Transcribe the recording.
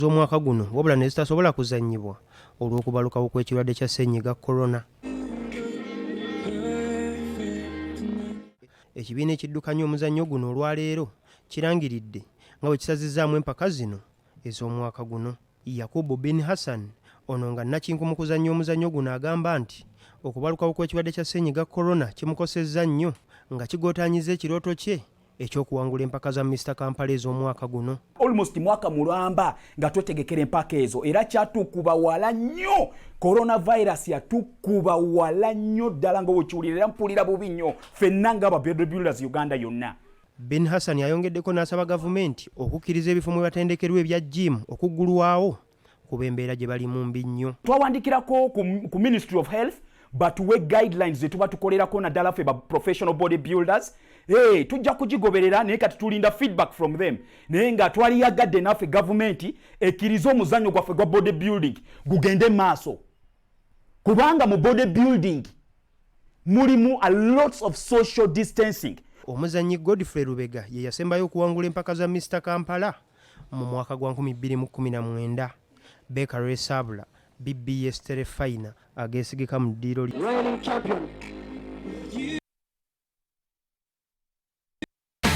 Z'omwaka guno wabula ne zitasobola kuzannyibwa olw'okubalukawo kw'ekirwadde kya Ssennyiga Corona. Ekibiina ekiddukanya omuzannyo guno olwaleero kirangiridde nga bwe kisazizzaamu empaka zino ez'omwaka guno. Yakubu Bin Hassan ono nga nnakinku mu kuzannya omuzannyo guno agamba nti okubalukawo kw'ekirwadde kya Ssennyiga Corona kimukosezza nnyo nga kigootaanyizza ekirooto kye eky'okuwangula empaka za Mister Kampala ez'omwaka guno. Almost mwaka mulamba nga twetegekera empaka ezo, era kyatukuba wala nnyo. Coronavirus yatukuba wala nnyo ddala nga wekiwulira, era mpulira bubi nnyo ffenna nga aba builders Uganda yonna. Bin Hassan ayongeddeko n'asaba gavumenti okukkiriza ebifo mwe batendekerwa ebya gym okuggulwawo kuba embeera gye balimu mbi nnyo. Twawandikirako ku Ministry of Health batuwe guidelines zetuba tukolerako, naddala ffe ba professional body builders. Hey, tujja kugigoberera, naye kati tulinda feedback from them, naye nga twaliyagadde naffe gavumenti ekkirize omuzannyo gwaffe gwa body building gugende maaso, kubanga mu body building mulimu a lots of social distancing. Omuzannyi Godfrey Lubega ye yasembayo okuwangula empaka za Mister Kampala mu mwaka gwa 2019. Baker Resabula, BBS Terefayina, ageesigika mu ddiiro. Reigning champion.